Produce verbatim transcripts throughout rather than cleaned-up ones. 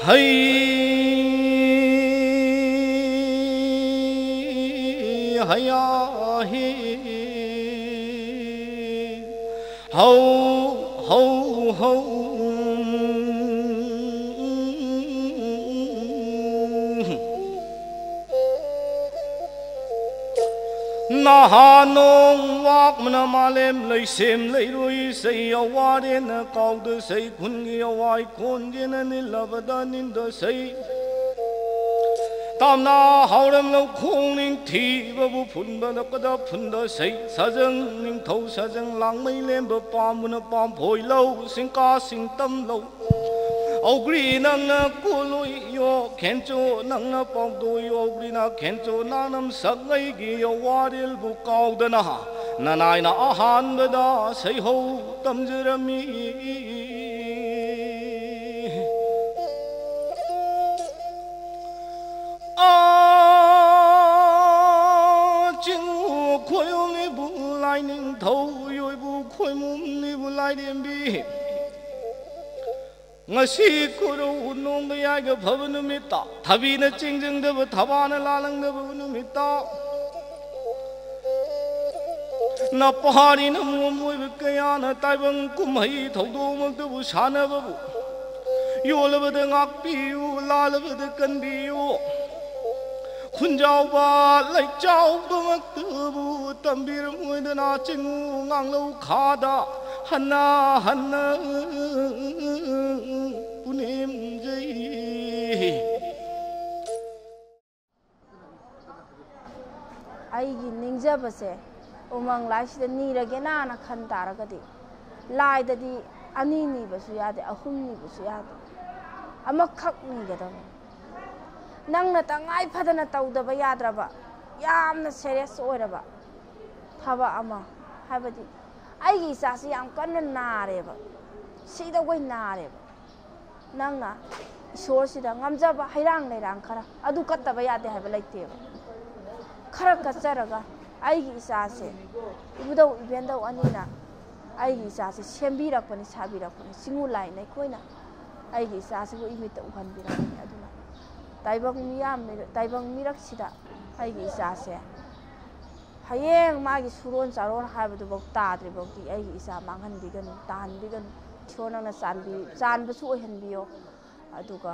ꯍꯩ ꯍꯌꯥ ꯍꯤ ꯍꯧ ꯍꯧ ꯍꯧ꯫ ꯅꯍꯥ ꯅꯣꯡ ꯋꯥꯛꯃꯅ ꯃꯥꯂꯦꯝ ꯂꯩꯁꯦꯝ ꯂꯩꯔꯣꯏ ꯁꯩ ꯑꯋꯥꯔꯦꯅ ꯀꯥꯎꯗ ꯁꯩ ꯈꯨꯟꯒꯤ ꯑꯋꯥꯏ ꯈꯣꯟꯖꯦꯅ ꯅꯤꯜꯂꯕꯗ ꯅꯤꯟꯗ ꯁꯩ꯫ ꯇꯥꯝꯅ ꯍꯥꯎꯔꯝ ꯂꯧꯈꯣꯡ ꯅꯤꯡꯊꯤꯕꯕꯨ ꯐꯨꯟꯕꯗ ꯀꯗ ꯐꯨꯟꯗ ꯁꯩ ꯁꯥꯖꯪ ꯅꯤꯡꯊꯧ ꯁꯥꯖꯪ ꯂꯥꯡꯃꯩ ꯂꯦꯝꯕ ꯄꯥꯝꯕꯅ ꯄꯥꯝꯐꯣꯏ ꯂꯧ ꯁꯤꯡꯀꯥ ꯁꯤꯡꯇꯝ ꯂꯧ꯫ ꯑꯧꯒ꯭ꯔꯤ ꯅꯪꯅ ꯀꯣꯜꯂꯣꯏꯌꯣ ꯈꯦꯟꯆꯣ ꯅꯪꯅ ꯄꯥꯎꯗꯣꯏꯌꯣ ꯑꯧꯒ꯭ꯔꯤꯅ ꯈꯦꯟꯆꯣ ꯅꯥꯅꯝ ꯁꯛꯉꯩꯒꯤ ꯌꯧꯋꯥꯔꯦꯜꯕꯨ ꯀꯥꯎꯗꯅ ꯅꯅꯥꯏꯅ ꯑꯍꯥꯟꯕꯗ ꯁꯩꯍꯧ ꯇꯝꯖꯔꯝꯃꯤ꯫ ꯑꯥ ꯆꯤꯡ ꯈꯣꯏꯌꯨꯝꯅꯤꯕꯨ ꯂꯥꯏꯅꯤꯡꯊꯧ ꯌꯣꯏꯕꯨ ꯈꯣꯏꯃꯨꯝꯅꯤꯕꯨ ꯂꯥꯏꯔꯦꯝꯕꯤ꯫ ꯉꯁꯤ ꯀꯨꯔꯧ ꯅꯣꯡꯒ ꯌꯥꯏꯒ ꯐꯕ ꯅꯨꯃꯤꯠꯇ, ꯊꯕꯤꯅ ꯆꯦꯡꯖꯪꯗꯕ, ꯊꯕꯥꯅ ꯂꯥꯂꯪꯗꯕ ꯅꯨꯃꯤꯠꯇ, ꯅꯄꯥꯔꯤꯅ ꯃꯣꯃꯣꯏꯕ ꯀꯌꯥꯅ ꯇꯥꯏꯕꯪ ꯀꯨꯝꯍꯩ ꯊꯧꯗꯣꯛꯃꯛꯇꯕꯨ ꯁꯥꯟꯅꯕꯕꯨ, ꯌꯣꯜꯂꯕꯗ ꯉꯥꯛꯄꯤꯌꯨ, ꯂꯥꯜꯂꯕꯗ ꯀꯟꯕꯤꯌꯨ꯫ ꯈꯨꯟꯖꯥꯎꯕ ꯂꯩꯆꯥꯎꯕꯃꯛꯇꯕꯨ ꯇꯝꯕꯤꯔꯝꯃꯣꯏꯗꯅ ꯆꯤꯡꯉꯨ ꯉꯥꯡꯂꯧ ꯈꯥꯗ ꯍꯟꯅ ꯍꯟꯅ ꯄꯨꯅꯦꯝꯖꯩ꯫ ꯑꯩꯒꯤ ꯅꯤꯡꯖꯕꯁꯦ ꯎꯃꯪ ꯂꯥꯏꯁꯤꯗ ꯅꯤꯔꯒꯦꯅꯥꯅ ꯈꯟ ꯇꯥꯔꯒꯗꯤ, ꯂꯥꯏꯗꯗꯤ ꯑꯅꯤ ꯅꯤꯕꯁꯨ ꯌꯥꯗꯦ, ꯑꯍꯨꯝ ꯅꯤꯕꯁꯨ ꯌꯥꯗꯦ, ꯑꯃꯈꯛ ꯅꯤꯒꯗꯕꯅꯤ꯫ ꯅꯪꯅ ꯇꯉꯥꯏ ꯐꯗꯅ ꯇꯧꯗꯕ ꯌꯥꯗ꯭ꯔꯕ, ꯌꯥꯝꯅ ꯁꯦꯔꯤꯌꯁ ꯑꯣꯏꯔꯕ ꯊꯕꯛ ꯑꯃ, ꯍꯥꯏꯕꯗꯤ ꯑꯩꯒꯤ ꯏꯆꯥꯁꯤ ꯌꯥꯝ ꯀꯟꯅ ꯅꯥꯔꯦꯕ, ꯁꯤꯗꯧꯕꯩ ꯅꯥꯔꯦꯕ꯫ ꯅꯪꯅ ꯏꯁꯣꯔꯁꯤꯗ ꯉꯝꯖꯕ ꯍꯩꯔꯥꯡ ꯂꯩꯔꯥꯡ ꯈꯔ, ꯑꯗꯨ ꯀꯠꯇꯕ ꯌꯥꯗꯦ ꯍꯥꯏꯕ ꯂꯩꯇꯦꯕ꯫ ꯈꯔ ꯀꯠꯆꯔꯒ ꯑꯩꯒꯤ ꯏꯆꯥꯁꯦ, ꯏꯕꯨꯙꯧ ꯏꯕꯦꯟꯗꯧ ꯑꯅꯤꯅ ꯑꯩꯒꯤ ꯏꯆꯥꯁꯦ ꯁꯦꯝꯕꯤꯔꯛꯄꯅꯤ, ꯁꯥꯕꯤꯔꯛꯄꯅꯤ, ꯆꯤꯡꯉꯨ ꯂꯥꯏ ꯅꯈꯣꯏꯅ ꯑꯩꯒꯤ ꯏꯆꯥꯁꯤꯕꯨ ꯏꯃꯤꯠꯇ ꯎꯍꯟꯕꯤꯔꯛꯄꯅꯤ꯫ ꯑꯗꯨꯅ ꯇꯥꯏꯕꯪ ꯃꯤꯌꯥꯝ, ꯇꯥꯏꯕꯪ ꯃꯤꯔꯛꯁꯤꯗ ꯑꯩꯒꯤ ꯏꯆꯥꯁꯦ ꯍꯌꯦꯡ ꯃꯥꯒꯤ ꯁꯨꯔꯣꯟ ꯆꯥꯔꯣꯟ ꯍꯥꯏꯕꯗꯨꯐꯥꯎ ꯇꯥꯗ꯭ꯔꯤꯐꯥꯎꯗꯤ ꯑꯩꯒꯤ ꯏꯆꯥ ꯃꯥꯡꯍꯟꯕꯤꯒꯅꯨ, ꯇꯥꯍꯟꯕꯤꯒꯅꯨ꯫ ꯏꯁꯣꯔ ꯅꯪꯅ ꯆꯥꯟꯕꯤ-, ꯆꯥꯟꯕꯁꯨ ꯑꯣꯏꯍꯟꯕꯤꯌꯣ꯫ ꯑꯗꯨꯒ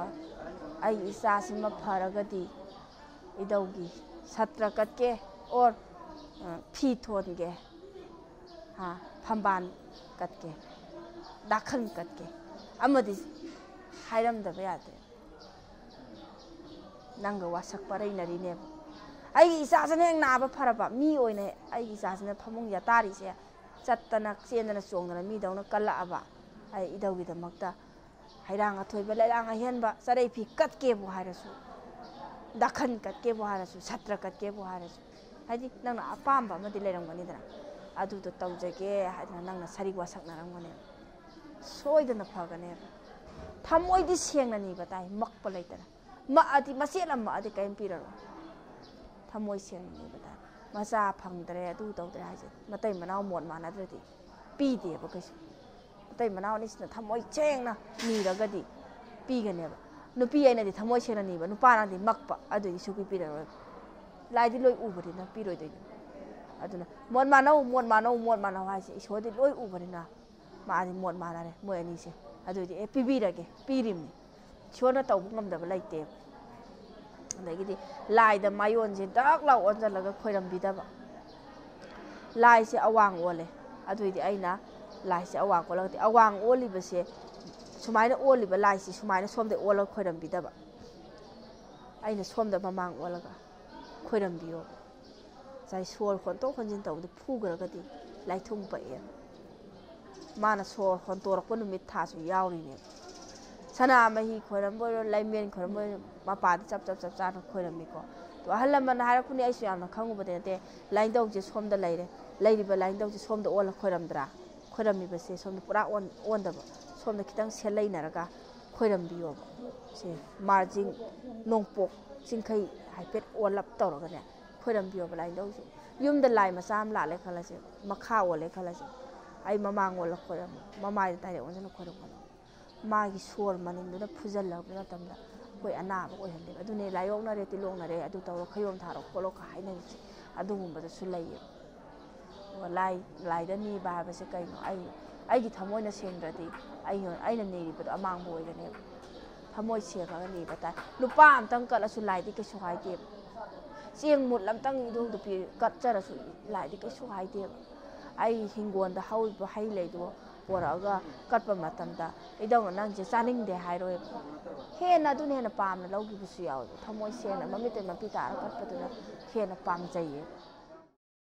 ꯑꯩꯒꯤ ꯏꯆꯥꯁꯤꯃ ꯐꯔꯒꯗꯤ ꯏꯙꯧꯒꯤ ꯁꯇ꯭ꯔ ꯀꯠꯀꯦ, ꯑꯣꯔ, ꯑ, ꯐꯤ ꯊꯣꯟꯒꯦ, ꯍꯥ, ꯐꯝꯕꯥꯜ ꯀꯠꯀꯦ, ꯗꯥꯈꯜ ꯀꯠꯀꯦ, ꯑꯃꯗꯤ ꯍꯥꯏꯔꯝꯗꯕ ꯌꯥꯗꯦ꯫ ꯅꯪꯒ ꯋꯥꯁꯛ ꯄꯔꯩꯅꯔꯤꯅꯦꯕ꯫ ꯑꯩꯒꯤ ꯏꯆꯥꯁꯤꯅ ꯍꯦꯛ ꯅꯥꯕ ꯐꯔꯕ ꯃꯤ ꯑꯣꯏꯅ, ꯑꯩꯒꯤ ꯏꯆꯥꯁꯤꯅ ꯐꯃꯨꯡ ꯌꯥꯇꯥꯔꯤꯁꯦ, ꯆꯠꯇꯅ ꯆꯦꯟꯗꯅ ꯆꯣꯡꯗꯅ ꯃꯤꯗꯧꯅ ꯀꯜꯂꯛꯑꯕ, ꯑꯩ ꯏꯙꯧꯒꯤꯗꯃꯛꯇ ꯍꯩꯔꯥꯡ ꯑꯊꯣꯏꯕ, ꯂꯩꯔꯥꯡ ꯑꯍꯦꯟꯕ, ꯆꯔꯩ ꯐꯤ ꯀꯠꯀꯦꯕꯨ ꯍꯥꯏꯔꯁꯨ, ꯗꯥꯈꯟ ꯀꯠꯀꯦꯕꯨ ꯍꯥꯏꯔꯁꯨ, ꯁꯇ꯭ꯔ ꯀꯠꯀꯦꯕꯨ ꯍꯥꯏꯔꯁꯨ, ꯍꯥꯏꯗꯤ ꯅꯪꯅ ꯑꯄꯥꯝꯕ ꯑꯃꯗꯤ ꯂꯩꯔꯝꯒꯅꯤꯗꯅ, ꯑꯗꯨꯗꯣ ꯇꯧꯖꯒꯦ ꯍꯥꯏꯗꯅ ꯅꯪꯅ ꯁꯔꯤꯛ ꯋꯥꯁꯛꯅꯔꯝꯒꯅꯦꯕ꯫ ꯁꯣꯏꯗꯅ ꯐꯒꯅꯦꯕ꯫ ꯊꯃꯣꯏꯗꯤ ꯁꯦꯡꯅ ꯅꯤꯕ ꯇꯥꯏ, ꯃꯛꯄ ꯂꯩꯇꯅ꯫ ꯃꯛꯑꯗꯤ, ꯃꯆꯦꯠ ꯑꯃ ꯃꯛꯑꯗꯤ ꯀꯔꯤꯝ ꯄꯤꯔꯔꯣꯏ꯫ ꯊꯃꯣꯏ ꯁꯦꯡꯅ ꯅꯤꯕ ꯇꯥꯏ꯫ ꯃꯆꯥ ꯐꯪꯗ꯭ꯔꯦ, ꯑꯗꯨ ꯇꯧꯗ꯭ꯔꯦ ꯍꯥꯏꯁꯦ ꯃꯇꯩ ꯃꯅꯥꯎ ꯃꯣꯠ ꯃꯥꯟꯅꯗ꯭ꯔꯗꯤ ꯄꯤꯗꯦꯕ ꯀꯩꯁꯨ꯫ ꯃꯇꯩ ꯃꯅꯥꯎ ꯑꯅꯤꯁꯤꯅ ꯊꯃꯣꯏ ꯁꯦꯡꯅ ꯅꯤꯔꯒꯗꯤ ꯄꯤꯒꯅꯦꯕ꯫ ꯅꯨꯄꯤ ꯑꯩꯅꯗꯤ ꯊꯃꯣꯏ ꯁꯦꯡꯅ ꯅꯤꯕ, ꯅꯨꯄꯥꯅꯗꯤ ꯃꯛꯄ, ꯑꯗꯨꯗꯤ ꯁꯨꯡꯄꯤ ꯄꯤꯔꯔꯣꯏꯕ꯫ ꯂꯥꯏꯗꯤ ꯂꯣꯏ ꯎꯕꯅꯤꯅ ꯄꯤꯔꯣꯏꯗꯣꯏꯅꯤ꯫ ꯑꯗꯨꯅ ꯃꯣꯠ ꯃꯥꯟꯅꯧ, ꯃꯣꯠ ꯃꯥꯟꯅꯧ, ꯃꯣꯠ ꯃꯥꯟꯅꯧ ꯍꯥꯏꯁꯦ ꯏꯁꯣꯔꯗꯤ ꯂꯣꯏ ꯎꯕꯅꯤꯅ ꯃꯥꯗꯤ ꯃꯣꯠ ꯃꯥꯟꯅꯔꯦ ꯃꯣꯏ ꯑꯅꯤꯁꯦ꯫ ꯑꯗꯨꯏꯗꯤ ꯑꯦ ꯄꯤꯕꯤꯔꯒꯦ, ꯄꯤꯔꯤꯝꯅꯤ꯫ ꯏꯁꯣꯔꯅ ꯇꯧꯕ ꯉꯝꯗꯕ ꯂꯩꯇꯦꯕ꯫ ꯑꯗꯒꯤꯗꯤ ꯂꯥꯏꯗ ꯃꯥꯏꯌꯣꯟꯁꯦ ꯗꯛ ꯂꯥꯎ ꯑꯣꯟꯁꯤꯜꯂꯒ ꯈꯣꯏꯔꯝꯕꯤꯗꯕ꯫ ꯂꯥꯏꯁꯦ ꯑꯋꯥꯡ ꯑꯣꯜꯂꯦ꯫ ꯑꯗꯨꯏꯗꯤ ꯑꯩꯅ ꯂꯥꯏꯁꯦ ꯑꯋꯥꯡ ꯑꯣꯜꯂꯒꯗꯤ, ꯑꯋꯥꯡ ꯑꯣꯜꯂꯤꯕꯁꯦ, ꯁꯨꯃꯥꯏꯅ ꯑꯣꯜꯂꯤꯕ ꯂꯥꯏꯁꯤ ꯁꯨꯃꯥꯏꯅ ꯁꯣꯝꯗ ꯑꯣꯜꯂꯒ ꯈꯣꯏꯔꯝꯕꯤꯗꯕ, ꯑꯩꯅ ꯁꯣꯝꯗ ꯃꯃꯥꯡ ꯑꯣꯜꯂꯒ ꯈꯣꯏꯔꯝꯕꯤꯌꯣ꯫ ꯉꯁꯥꯏ ꯁꯣꯔ ꯍꯣꯟꯇꯣꯛ ꯍꯣꯟꯖꯤꯟ ꯇꯧꯕꯗ ꯐꯨꯈ꯭ꯔꯒꯗꯤ ꯂꯥꯏꯊꯨꯡ ꯄꯛꯑꯦꯕ꯫ ꯃꯥꯅ ꯁꯣꯔ ꯍꯣꯟꯇꯣꯔꯛꯄ ꯅꯨꯃꯤꯠ ꯊꯥꯁꯨ ꯌꯥꯎꯔꯤꯅꯦꯕ꯫ ꯁꯅꯥꯃꯍꯤ ꯈꯣꯏꯔꯝꯕ ꯑꯣꯏꯔꯣ, ꯂꯥꯏꯃꯦꯟ ꯈꯣꯏꯔꯝꯕ ꯑꯣꯏꯔꯣ, ꯃꯄꯥꯗꯤ ꯆꯞ ꯆꯞ ꯆꯞ ꯆꯥꯅ ꯈꯣꯏꯔꯝꯃꯤꯀꯣ꯫ ꯑꯗꯣ ꯑꯍꯜ ꯂꯃꯟꯅ ꯍꯥꯏꯔꯛꯄꯅꯤ, ꯑꯩꯁꯨ ꯌꯥꯝꯅ ꯈꯪꯉꯨꯕꯗꯤ ꯅꯠꯇꯦ꯫ ꯂꯥꯏꯅꯤꯡꯊꯧꯁꯦ ꯁꯣꯝꯗ ꯂꯩꯔꯦ, ꯂꯩꯔꯤꯕ ꯂꯥꯏꯅꯤꯡꯊꯧꯁꯦ ꯁꯣꯝꯗ ꯑꯣꯜꯂ ꯈꯣꯏꯔꯝꯗ꯭ꯔꯥ? ꯈꯣꯏꯔꯝꯃꯤꯕꯁꯦ ꯁꯣꯝꯗ ꯄꯨꯔꯥ ꯑꯣꯟ-, ꯑꯣꯟꯗꯕ, ꯁꯣꯝꯗ ꯈꯤꯇꯪ ꯁꯦꯠ ꯂꯩꯅꯔꯒ ꯈꯣꯏꯔꯝꯕꯤꯌꯣꯕ꯫ ꯁꯦ ꯃꯥꯔꯖꯤꯡ, ꯅꯣꯡꯄꯣꯛ ꯆꯤꯡꯈꯩ ꯍꯥꯏꯐꯦꯠ ꯑꯣꯜꯂꯞ ꯇꯧꯔꯒꯅꯦ ꯈꯣꯏꯔꯝꯕꯤꯌꯣꯕ ꯂꯥꯏꯅꯤꯡꯊꯧꯁꯦ꯫ ꯌꯨꯝꯗ ꯂꯥꯏ ꯃꯆꯥ ꯑꯃ ꯂꯥꯠꯂꯦ ꯈꯜꯂꯁꯦ, ꯃꯈꯥ ꯑꯣꯜꯂꯦ ꯈꯜꯂꯁꯦ, ꯑꯩ ꯃꯃꯥꯡ ꯑꯣꯜꯂ ꯈꯣꯏꯔꯝꯃꯣ, ꯃꯃꯥꯏꯗ ꯗꯥꯏꯔꯦꯛ ꯑꯣꯟꯁꯤꯜꯂ ꯈꯣꯏꯔꯝꯒꯅꯣ꯫ ꯃꯥꯒꯤ ꯁꯣꯔ ꯃꯅꯤꯡꯗꯨꯅ ꯐꯨꯖꯜꯂꯛꯄ ꯃꯇꯝꯗ ꯑꯩꯈꯣꯏ ꯑꯅꯥꯕ ꯑꯣꯏꯍꯜꯂꯦꯕ꯫ ꯑꯗꯨꯅꯦ ꯂꯥꯏ ꯑꯣꯛꯅꯔꯦ, ꯇꯤꯜ ꯑꯣꯛꯅꯔꯦ, ꯑꯗꯨ ꯇꯧꯔꯣ, ꯈꯌꯣꯝ ꯊꯥꯔꯣ ꯈꯣꯠꯂꯣ ꯀ ꯍꯥꯏꯅꯔꯤꯁꯦ꯫ ꯑꯗꯨꯒꯨꯝꯕꯗꯁꯨ ꯂꯩꯌꯦꯕ꯫ ꯑꯗꯨꯒ ꯂꯥꯏ, ꯂꯥꯏꯗ ꯅꯤꯕ ꯍꯥꯏꯕꯁꯦ ꯀꯩꯅꯣ? ꯑꯩ, ꯑꯩꯒꯤ ꯊꯃꯣꯏꯅ ꯁꯦꯡꯗ꯭ꯔꯗꯤ ꯑꯩ, ꯑꯩꯅ ꯅꯤꯔꯤꯕꯗꯣ ꯑꯃꯥꯡꯕ ꯑꯣꯏꯒꯅꯦꯕ꯫ ꯊꯃꯣꯏ ꯁꯦꯡꯉꯒ ꯅꯤꯕ ꯇꯥꯏ꯫ ꯂꯨꯄꯥ ꯑꯝꯇꯪ ꯀꯠꯂꯁꯨ ꯂꯥꯏꯗꯤ ꯀꯩꯁꯨ ꯍꯥꯏꯗꯦꯕ꯫ ꯆꯦꯡ ꯃꯨꯠ ꯑꯝꯇꯪ ꯏꯙꯧꯗ ꯄꯤ-, ꯀꯠꯆꯔꯁꯨ ꯂꯥꯏꯗꯤ ꯀꯩꯁꯨ ꯍꯥꯏꯗꯦꯕ꯫ ꯑꯩ ꯍꯤꯡꯒꯣꯜꯗ ꯍꯧꯔꯤꯕ ꯍꯩ ꯂꯩꯗꯣ ꯄꯣꯔꯛꯑꯒ ꯀꯠꯄ ꯃꯇꯝꯗ ꯏꯙꯧꯅ ꯅꯪꯁꯦ ꯆꯥꯅꯤꯡꯗꯦ ꯍꯥꯏꯔꯣꯏꯕ꯫ ꯍꯦꯟꯅ ꯑꯗꯨꯅ ꯍꯦꯟꯅ ꯄꯥꯝꯅ ꯂꯧꯈꯤꯕꯁꯨ ꯌꯥꯎꯋꯦꯕ꯫ ꯊꯃꯣꯏ ꯁꯦꯡꯅ ꯃꯃꯤꯠꯇ ꯃꯄꯤ ꯇꯥꯔ ꯀꯠꯄꯗꯨꯅ ꯍꯦꯟꯅ ꯄꯥꯝꯖꯩꯌꯦꯕ꯫